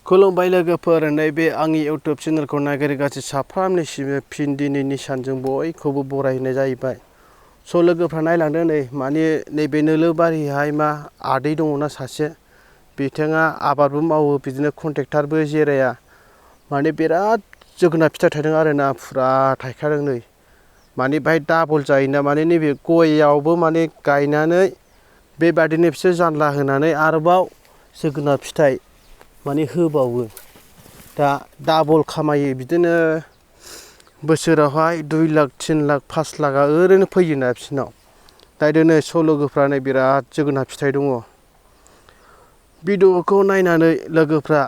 खुलुमबाय लोगोफोर, नैबे आंनि इउट्यूब चेनेलखौ नागिरगासिनो साफ्रोमनिसिम फिन दिनैनि सानजों बयखौबो बरायनाय जाहैबाय। स' लोगोफ्रा नायलांदो नै माने नैबे नोलोबारिहाय मा आदै दङना सासे, बिथाङा आबादबो मावो बिदिनो कन्ट्रेक्टारबो जिराया, माने बिराद जोगोनार फिथाइ थायदों आरोना, फुरा थायखादों नै। माने बाहाय डाबल जायोना, माने नैबे गयावबो माने गायनानै बेबादिनो बिसोर जानला होनानै आरोबाव जोगोनार फिथाइ माने होबावो। दा डाबल खामायो बिदिनो बोसोरावहाय 2 लाख 3 लाख 5 लाखआ ओरैनो फैयोना बिसिनाव। दा दिनै स' लोगोफ्रा नै बिराद जोगोनार फिथाइ दङ। भिडिअखौ नायनानै लोगोफ्रा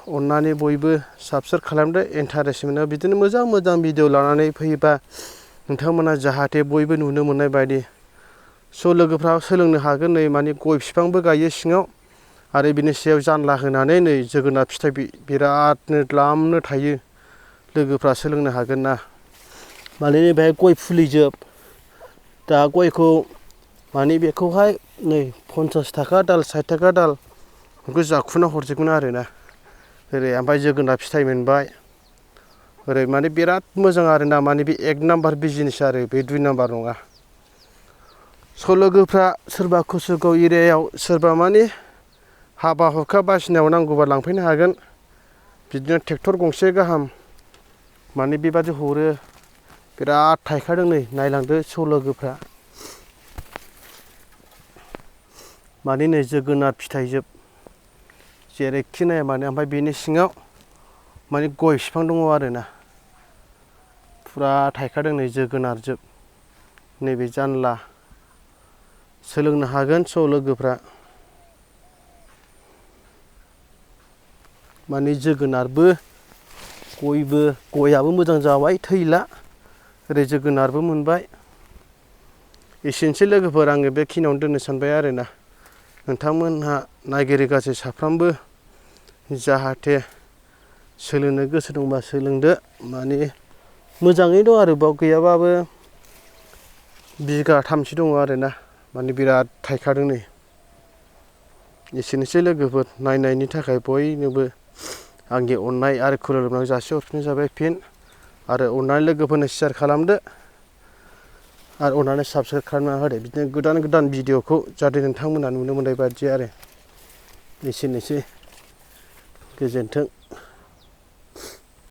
अननानै बयबो साबस्क्राइब खालामदो, इन्टारेस्ट मोनो बिदिनो मोजां मोजां भिडिअ लानानै फैयोबा नोंथांमोना जाहाथे बयबो नुनो मोननाय बायदि। स' लोगोफ्रा सोलोंनो हागोन नै माने गय बिफांबो गायो सिङाव, आरो बिनि सायाव जानला होनानै नै जोगोनार फिथाइ बिरादनो द्लामनो थायो। लोगोफ्रा सोलोंनो हागोन ना, माने बेहाय गय फुलिजोब। दा गयखौ माने बेखौहाय नै 50 थाखा दाल 60 थाखा दाल बेखौ जाखुना हरजोबगोन आरोना। ओरै ओमफ्राय जोगोनार फिथाइ मोनबाय ओरै, माने बिराद मोजां आरोना, माने बे 1 नाम्बार बिजनेस आरो बे 2 नाम्बार नङा। स' लोगोफ्रा सोरबा कुसुगाव एरियायाव सोरबा माने हाबा हुखा बासिनायाव नांगौबा लांफैनो हागोन। बिदिनो ट्रेक्टर गंसे गाहाम माने बेबादि हरो। बिराद थायखादों नै नायलांदो स' लोगोफ्रा, माने नै जोगोनार फिथाइजोब जेरैखि नाया मानो। ओमफ्राय बेनि सिङाव माने गय बिफां दङ आरोना, फुरा थायखादों नै जोगोनारजोब। नैबे जानला सोलोंनो हागोन स' लोगोफ्रा, माने जोगोनारबो गयबो, गयाबो मोजां जाबाय थैला, ओरै जोगोनारबो मोनबाय। एसेनोसै लोगोफोर, आङो बेखिनियावनो दोननो सानबाय आरोना। नोंथांमोनहा नायगिरिगासै साफ्रोमबो जाहाथे सोलोंनो गोसो दंबा सोलोंदो, माने मोजाङै दं आरो बाव गैयाबाबो बिगाथामसो दङ आरोना, माने बिराद थायखादों नै। एसेनोसै लोगोफोर, नायनायनि थाखाय बयनोबो आंनि अननाय आरो खुलुमनाय जासिहरफिननाय जाबाय फिन। आरो अननानै लोगोफोरनो शेयार खालामदो, आरो अननानै साबस्क्राइब खालामना होदो, बिदिनो गोदान गोदान भिडिअखौ जाहाथे नोंथांमोना नुनो मोननाय बायदि आरो। एसेनोसै, गोजोन्थों।